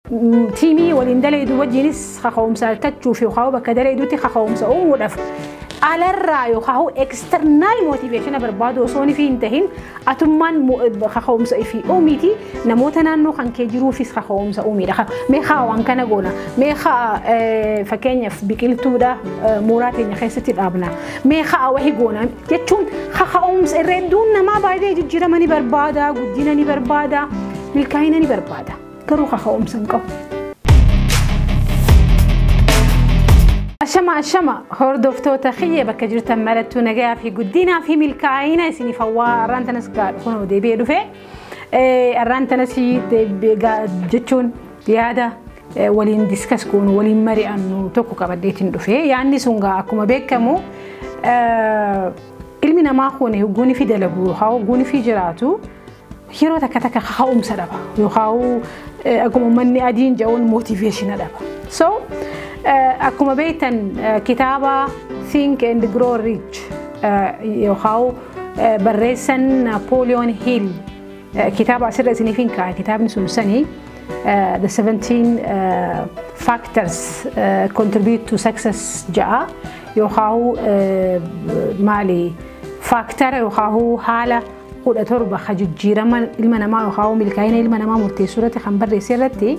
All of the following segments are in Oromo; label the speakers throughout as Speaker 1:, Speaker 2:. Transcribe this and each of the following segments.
Speaker 1: Tiimii waliin dalagu wajjinis kaka'umsa argachuuf yookaan bakka dalaguutti kaka'umsa uumuudhaaf alarraa yookaan external motivation barbaadu osoo hin tahin atummaan kaka'umsa ifii uumiiti namoota naannoo kan kee jiruufis kaka'umsa uumiidha. Mee haa waan kana goona, mee haa fakkeenyaaf biqiltuudha mooraa teenya keessatti dhaabna, mee haa wahi goona jechuun kaka'umsa irra hedduun namaa baay'ee jijjiirama ni barbaada, guddina ni barbaada, milkaa'ina ni barbaada. Garuu kaka'umsa hin qabu. Ashama ashama hordoftoota kiyya bakka jirtan marattuu nagayaa fi guddinaa fi milkaa'ina isiniif hawwaa. Arraan tanas kunoo deebi'ee dhufe. Arraan tanas jechuun yaada waliin discuss goonu, waliin mari'annu tokko qabadheetiin dhufe. Yaadni sun gaa akkuma beekamu ilmi namaa kun hogguun fi dalagu yookaan hogguun fi jiraatu yeroo takka takka kaka'umsa dhaba yookaan akkuma uummanni adiin jedhuun motivation dhaba. So akkuma beektan kitaaba Think and Grow Rich yookaan barreessan Napoleon Hill kitaaba asirra isiniif hin kaa'e. Kitaabni sun sanii The 17 Factors Contribute to Success ja'a yookaan maali factor yookaan haala 17 ka jijjiirama ilma namaa yookaan milkaa'ina ilma namaa murteessuu irratti kan barreesse irratti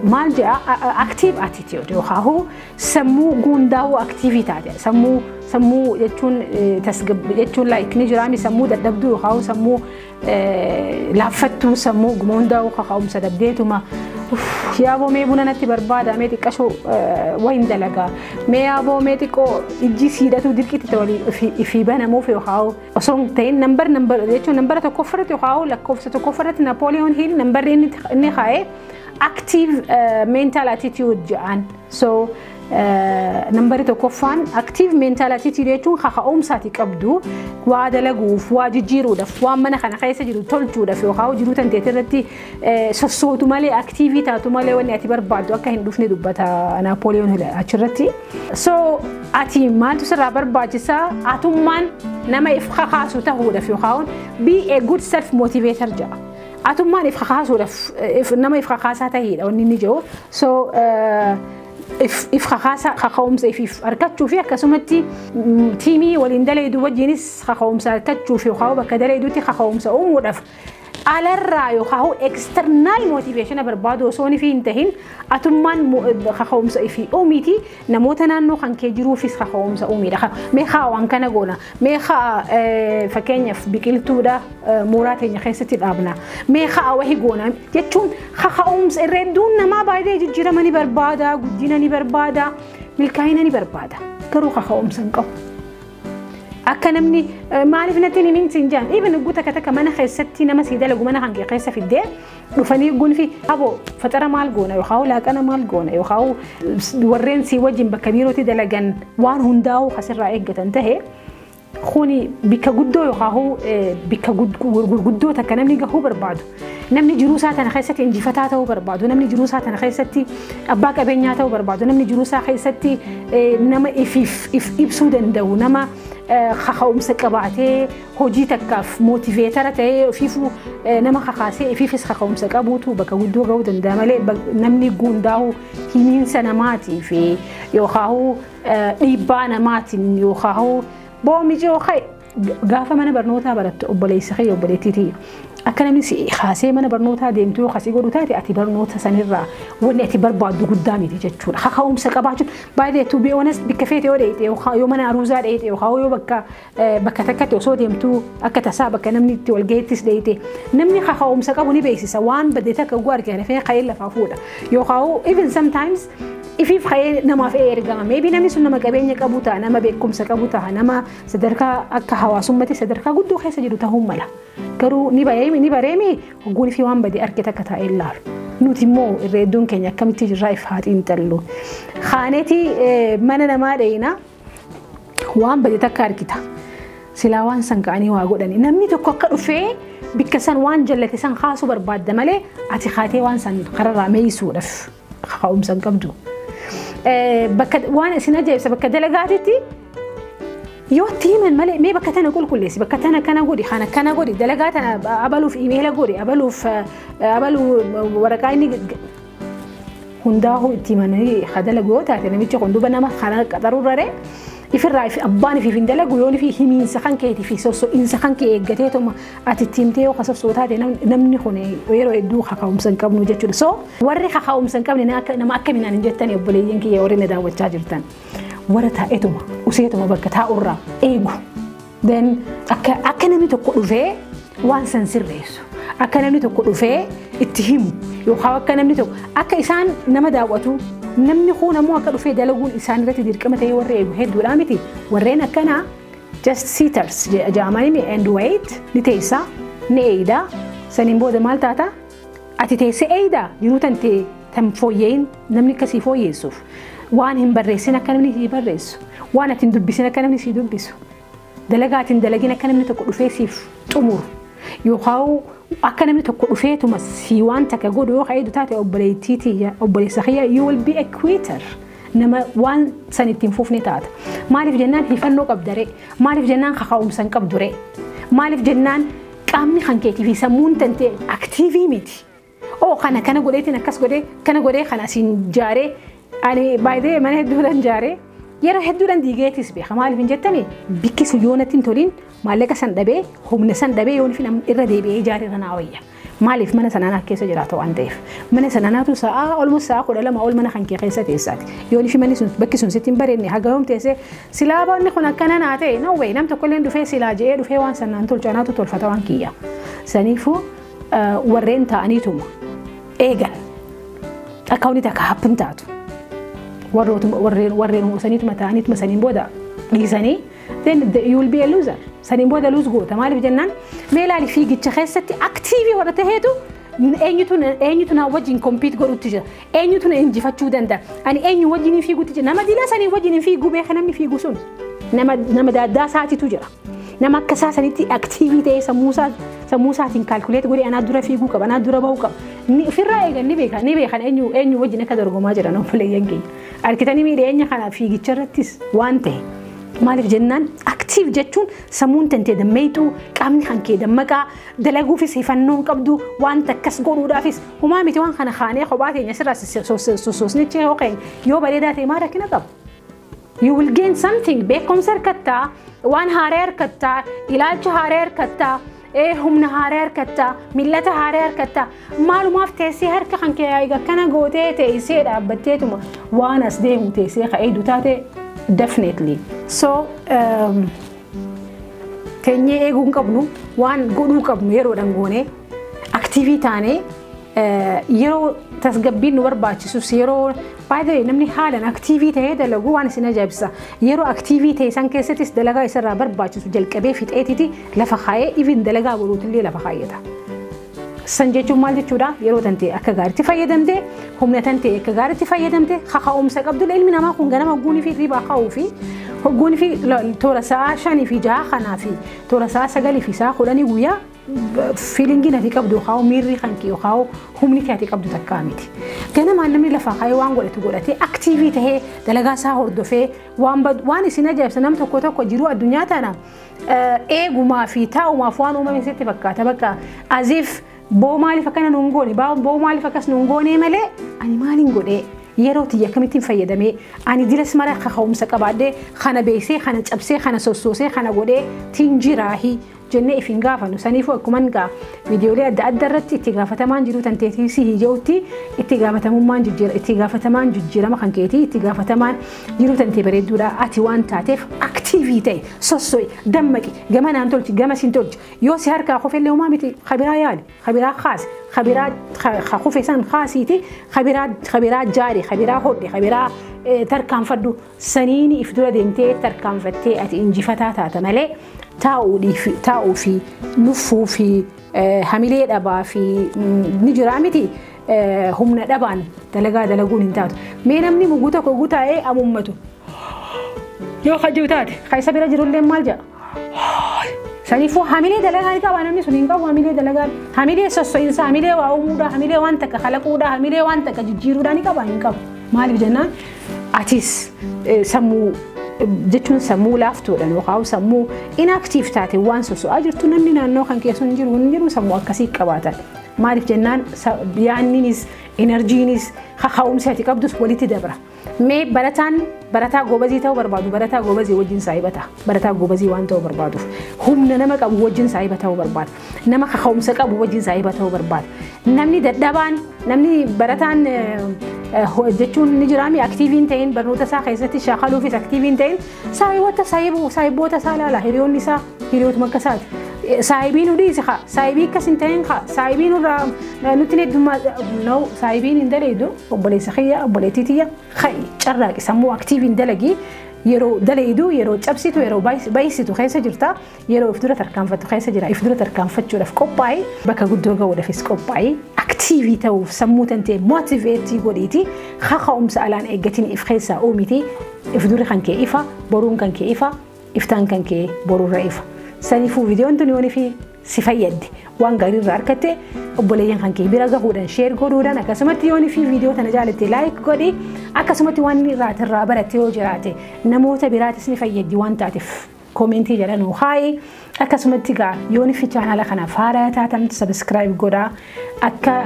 Speaker 1: maal jedha? Active attitude yookaan sammuu gundaa'uu active taate. Sammuu jechuun jechuun like ni jiraami sammuu dadhabduu yookaan sammuu laaffattuu, sammuu hundaa'uu kaka'umsa dhabdeetuma yaaboo mee buna natti barbaada, mee xiqqashoo wayin dalagaa, mee yaaboo mee xiqqoo ijji siidhatu dirqitti walii ifii banamuuf yookaan osoo hin ta'in number number jechuun nambara tokkoffaratti yookaan lakkoofsa tokkoffaratti Napoleon Hill nambarri inni kaa'e active mental attitude jedhan. So nambari tokkoffaan active mental attitude jechuun kaka'umsaati qabdu waa dalaguuf, waa jijjiiruudhaaf, waan mana kana keessa jiru tolchuudhaaf yookaan jiruu tanteet irratti sossootu malee, active taatu malee wanni ati barbaaddu akka hin dhufne dubbata Napoleon Hill achirratti. So ati maaltu sirraa barbaachisaa atummaan nama if kakaasu ta'uudhaaf yookaan be a good self motivator jedha. Atummaan if kakaasuudhaaf nama if kakaasaa ta'edha wanni inni jiru. So if kakaasaa kaka'umsa ifiif argachuu fi akkasumatti tiimii waliin dalagu wajjinis kaka'umsa argachuuf yookaan bakka dalaguutti kaka'umsa uumuudhaaf alarraa yookaan external motivation barbaadu osoo hin tahin atummaan kaka'umsa ifii uumiiti namoota naannoo kan kee jiruufis kaka'umsa uumiidha. Mee haa waan kana goona, mee haa fakkeenyaaf biqiltuudha mooraa teenya keessatti dhaabna, mee haa wahi goona jechuun kaka'umsa irra hedduun namaa baay'ee jijjiirama ni barbaada, guddina ni barbaada, milkaa'ina ni barbaada. Garuu kaka'umsa hin qabu. Akka namni maaliif natti hin himin siin jaan even guuta takka takka mana keessatti nama sii dalagu mana hanqee keessa fiddee dhufanii gunfi aboo faxara maal goona yookaan laaqana maal goona yookaan warreen sii wajjin bakka biirootti dalagan waan hundaa'uu asirraa eeggatan tahe kuni bikka guddoo yookaan bikka gurguddoo takka namni gahuu barbaadu, namni jiruu isaa tana keessatti injifataa ta'uu barbaadu, namni jiruu isaa tana keessatti abbaa qabeenyaa ta'uu barbaadu, namni jiruu isaa keessatti nama ifiif if ibsuu danda'u, nama kaka'umsa qabaatee hojii takkaaf motivator ta'ee ofiifuu nama kakaasee ifiifis kaka'umsa qabuutu bakka guddoo gahuu danda'a malee namni gundaa'u himiinsa namaatii fi yookaan dhiibbaa namaatiin yookaan boomijii yookaan gaafa mana barnootaa barattu obboleessa kee obboleettii akka namni si kaasee mana barnootaa deemtu yoo kasii godhu taate ati barnoota sanirraa wanni ati barbaaddu guddaa miti jechuudha. Kaka'umsa qabaachuun baay'ee, to be honest, bikka feete yoo dheeyte yookaan yoo mana aruuzaa dheeyte yookaan yoo bakka takkatti osoo deemtu akka tasaa bakka namni itti wal gaheettis dheeyte namni kaka'umsa qabu ni beeksisa. Waan badde takka guu argee rafee ka'ee lafaa fuudha yookaan even sometimes ifiif ka'ee namaaf ergama. Maybe namni sun nama qabeenya qabu ta'a, nama beekumsa qabu ta'a, nama sadarkaa akka hawaasummaatti sadarkaa guddoo keessa jiru ta'uu mala. Garuu ni bareemi ni bareemi hogguun fi waan badee arge takka taa'ee ilaalu. Nuti immoo irra hedduun keenya akkamitti jirraa if haa xiinxallu. Kaaneeti mana namaa dheeyina waan bade takka argita. Silaa waan san ka'anii waa godhani. Namni tokko akka dhufee bikka san waan jallate san kaasuu barbaadda malee ati kaatee waan san kararraa meeysuudhaaf kaka'umsa hin qabdu. Bakka waan isin ajaa'ibsa bakka dalagaatitti yoo itti himan malee mee bakka tana qulqulleessi, bakka tana kana godhi, kana kana godhi, dalagaa tana abaluuf email godhi, abaluuf abaluu waraqaa inni Hundaa'uu itti mananii dalagu yoo taate namichi kun duba nama kana qaxarurraree ifirraa abbaan ifiif hin dalagu yoon fi himiinsa kan keetii fi sosso'iinsa kan kee eeggateetuma ati itti himtee yoo kasossoo taate namni kun yeroo hedduu kaka'umsa hin qabnu jechuudha. So warri kaka'umsa hin qabne nama akkaminaan hin jettani obboleeyyan kiyya warri na daawwachaa jirtan. Warra taa'eetuma useetuma bakka taa'urraa eegu. Then akka namni tokko dhufee waan san sirreessu. Akka namni tokko dhufee itti himu yookaan akka namni tokko akka isaan nama daawwatu namni kun ammoo akka dhufee dalaguun isaan irratti dirqama ta'ee warra eegu hedduudha miti. Warreen akkanaa just sitters jedhamanii and wait ni teessaa ni eeydaa saniin booda maal taata ati teessee eeydaa jiruu tan ta'e tan fooyya'in namni akkasii fooyyeessuuf waan hin barreessin akka namni sii barreessu waan ati hin dubbisin akka namni sii dubbisu dalagaa ati hin dalagin akka namni tokko dhufee siif xumuru yookaan akka namni tokko dhufeetuma si waan takka godhu yoo ka'eedu taate obboleettii tiyya obboleessa kiyya you will be a quitter nama waan san ittiin fufne taata. Maaliif jennaan hifannoo qabda ree? Maaliif jennaan kaka'umsa hin qabdu ree? Maaliif jennaan qaamni kan keetii fi sammuun tantee active miti. Oo kana kana godheetiin akkas godhee kana godhee kana asiin jaaree ani baay'ee mana hedduudhaan jaaree yeroo hedduudhaan diigeetis beeka. Maaliif hin jettani bikkisu yoo natti hin toliin maallaqa san dhabee humna san dhabee yoo irra deebi'ee ijaaree irra naa wayya. Maaliif mana sanaan keessa jiraata waan ta'eef. Mana sananaatu sa'a olmus sa'a 12 ol mana kan kee keessa teessaati. Yoo fi manni sun bakki sun sitti hin bareedne haga yoom teessee silaa baanni kun akkana naa ta'e no way nam tokko illee dhufee silaa je'ee dhufee waan sanaan tolcha anaatu tolfata waan kiyya. Saniifuu warreen ta'aniituma eegan akka hundi takka happen taatu. Warreen saniituma ta'aniituma saniin booda dhiisanii then you will be a loser. Saniin booda lose goota. Maaliif jennaan mee ilaali fiigicha keessatti active warra taheetu eenyutu na wajjin compete godhutti jira. Eenyutu na injifachuu danda'a. Ani eenyu wajjin fiigutti jira. Nama dila sanii wajjin fiiguu beeka namni fiigu sun. Nama daaddaa isaatiitu jira. Nama akka isaa sanitti active ta'ee sammuu isaatiin calculate godhee anaa dura fiiguu qaba anaa dura bahuu qaba. Ofirraa eegan ni beekan ni beekan eenyu wajjin akka dorgomaa jiran obboleeyyan keenya. Harkitanii miidheenya kana fiigicha irrattis waan ta'e. Maaliif jennaan active jechuun sammuun tantee dammeeyxuu qaamni kan kee dammaqaa dalaguufis hifannoo hin qabdu wanta akkas godhuudhaafis homaa miti waan kana kaanee kophaa teenya sirraa sossoosnichi yoo keenya yoo bareedaa ta'e maal rakkina qaba. You will gain something beekumsa harkattaa waan haaraa harkattaa ilaalcha haaraa harkattaa humna haaraa harkattaa millata haaraa harkattaa maalumaaf teessee harka kan kee akkana gootee teessee dhaabbatteetuma waan as deemu teessee ka'ee taate definitely. So teenyee eeguu hin qabnu waan godhuu qabnu yeroodhaan goonee active taanee yeroo tasgabbiin nu barbaachisus yeroo baay'ee namni haalaan active ta'ee dalagu waan isin ajaa'ibsa. Yeroo active ta'e san keessattis dalagaa isarraa barbaachisu jalqabee fixeetiti lafa kaayee even dalagaa godhuutillee lafa kaayyata. San jechuun maal jechuudha? Yeroo tantee akka gaariitti fayyadamtee humna tantee akka gaariitti fayyadamtee kaka'umsa qabdu ilmi namaa kun ganama hogguunii fi hirribaa ka'uu fi hogguunii fi toora sa'a 5 fi 6 kanaa fi toora sa'a 9 fi sa'a 10 guyyaa feelingiin ati qabdu yookaan miirri kan kee yookaan humni kee ati qabdu takkaa miti. Ganamaan namni lafaa kaayee waan godhatu godhatee active tahee dalagaa isaa hordofee waan isin ajaa'ibsa nam tokko tokko jiruu addunyaa tana eegumaa fi taa'umaaf waan uumame sitti fakkaata bakka as if boo maaliif akkana nuun goone boo maaliif akkas nuun goone malee ani maaliin godhee yeroo tiyya akkamittiin fayyadamee ani dilas mara kaka'umsa qabaadhee kana beeksee kana cabsee kana sossoosee kana godhee tiin jiraahi jennee if hin gaafannu. Saniifuu akkuman gaa viidiyoolee adda addaa irratti itti gaafatamaan jiru tan teetii si hiija'utti itti gaafatamummaan jijjiira itti gaafatamaan jijjiirama kan keetii itti gaafatamaan jiru tan tee bareedduudha ati waan taateef active ta'e sosso'i dammaqi gama naan tolchi gama siin tolchi yoo si harkaa qofellee homaa miti kabiraa yaali kabiraa kaasi kabiraa qofe san kaasiiti kabiraa jaari kabiraa hodhe kabiraa tarkaanfadhu saniini if dura deemtee tarkaanfattee ati injifataa taata malee taa'uu fi nuffuu fi hamilee dhabaa fi ni jiraa miti humna dhabaan dalagaa dalaguun hin taatu. Mee namni muguu tokko gutaa'ee amummatu yoo kajibu taate kan isa bira jirullee maal jedha? Saniifuu hamilee dalagaa ni qaba namni sun hin qabu hamilee dalagaa hamilee sosso'insa hamilee waa uumuudha hamilee waan takka kalaquudha hamilee waan takka jijjiiruudha ni qaba hin qabu. Maaliif jennaan atis sammuu jechuun sammuu laaftuudhaan yookaan sammuu inactive taate waan sosso'aa jirtu namni naannoo kan keessa hin jiru hin jiru sammuu akkasii qabaatan. Maaliif jennaan, yaanninis enerjiinis kaka'umsi ati qabdus walitti dabra. Mee barataan barataa gobazii ta'uu barbaadu barataa gobazii wajjin saahiba ta'a. Barataa gobazii waan ta'uu barbaaduuf humna nama qabu wajjin saahiba ta'uu barbaada. Nama kaka'umsa qabu wajjin saahiba ta'uu barbaada. Namni dadhabaan, namni barataan jechuun ni jiraami, active hin ta'in, barnoota isaa keessatti shaakaluufis active hin ta'in, saahiboota saahiboota isaa ilaala, hiriyoonni isaa hiriyootuma akka isaati. Saahibii nu dhiisi haa, saahibii akkas hin ta'in haa, saahibii nurraa nutti heddummaa no, saahibiin hin daleedu. Obboleessa kiyya, obboleettii tiyya, ha'i carraaqi, sammuu active hin dalagii. Yeroo daleedu, yeroo cabsitu, yeroo baay'isitu keessa jirta, yeroo if dura tarkaanfattu keessa jira. If dura tarkaanfachuudhaaf qophaa'e, bakka guddoo ga'uudhaafis qophaa'e, active ta'uuf sammuu tantee motivate godhiiti, kaka'umsa alaan eeggatiin if keessaa uumiti. If duri kan kee ifa, boruun kan kee ifa, iftaan kan kee boruurra ifa. Saniifuu viidiyoon tun yoon fi si fayyadde, waan gaarii irraa argatte, obboleeyyan kan kee bira gahuudhaan share godhuudhaan, akkasumatti yoon fi viidiyoo tana jaalatte like godhi, akkasumatti waan irraa baratte yoo jiraate namoota biraatis ni fayyaddi waan taateef comment jedhanuu haayi. Akkasumatti gaa yoon fi chaanaala kanaaf haaraa taatan subscribe godhaa, akka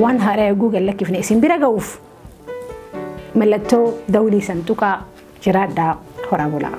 Speaker 1: waan haaraa eeguu gallakkifne isin bira ga'uuf mallattoo dawlii san tuqaa. Jiraadhaa, horaa bulaa.